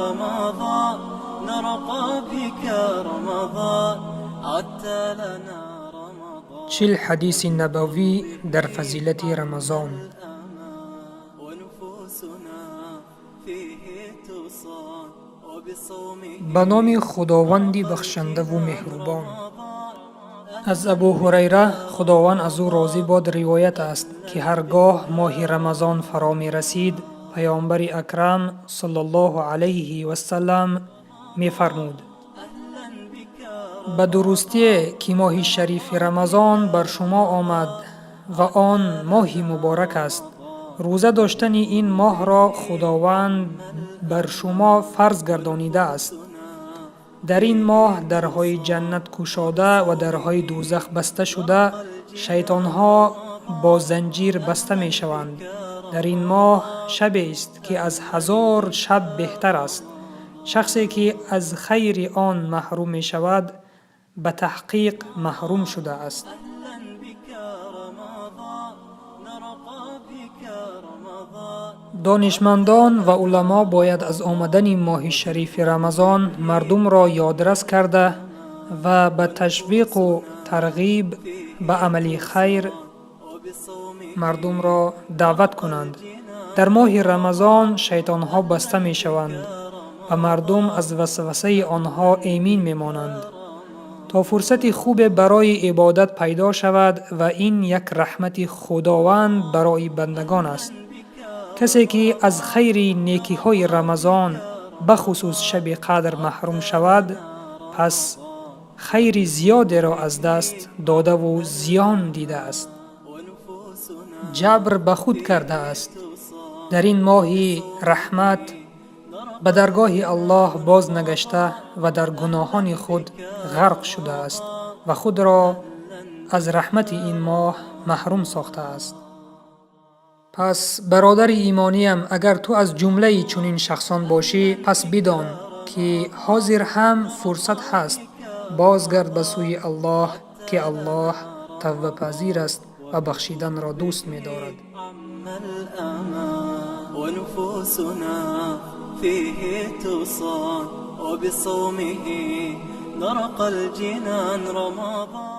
رمضان، نرقى بك رمضان، عدت لنا رمضان. 40 ҳадиси набавӣ дар фазилати Рамазон. ونفوسنا فيه تصان وبصومه Ба номи Худованди бахшандаву меҳрубон. Аз Абу Ҳурайра, Худованд аз ӯ розӣ бод, ривоят аст, ки ҳар гоҳ моҳи Рамазон фаро мерасид, Паёмбари Акрам саллаллоҳу алайҳи васалам мефармуд: «Ба дурустие, ки моҳи шарифи Рамазон бар шумо омад ва он моҳи муборак аст. Рӯза доштани ин моҳро Худованд бар шумо фарз гардонидааст. Дар ин моҳ дарҳои ҷаннат кушода ва дарҳои дӯзах баста шуда, шайтонҳо бо занҷир баста мешаванд. Дар ин моҳ шабест, ки аз 1000 шаб беҳтар аст. Шахсе, ки аз хайри он маҳрум мешавад, ба таҳқиқ маҳрум шудааст». أهلا بك رمضان، نرقى بك رمضان. Донишмандон ва уламо бояд аз омадани моҳи шарифи Рамазон мардумро ёдрас карда ва ба ташвиқу тарғиб ба амали хайр мардумро даъват кунанд. Дар моҳи Рамазон шайтонҳо баста мешаванд ва мардум аз васвасаи онҳо эмин мемонанд, то фурсати хубе барои ибодат пайдо шавад, ва ин як раҳмати Худованд барои бандагон аст. Касе, ки аз хайри некиҳои Рамазон, бахусус шаби қадр, маҳрум шавад, пас хайри зиёдеро аз даст додаву зиён дидааст, ҷабр ба худ кардааст. Дар ин моҳи раҳмат ба даргоҳи Аллоҳ боз нагашта ва дар гуноҳони худ ғарқ шудааст ва худро аз раҳмати ин моҳ маҳрум сохтааст. Пас, бародари имониям, агар ту аз ҷумлаи чунин шахсон бошӣ, пас бидон, ки ҳозир ҳам фурсат ҳаст. Бозгард ба сӯи Аллоҳ, ки Аллоҳ тавбапазир аст ва бахшиданро дӯст медорад. عم الأمان ونفوسنا فيه تصان وبصومه نرقى الجنان رمضان.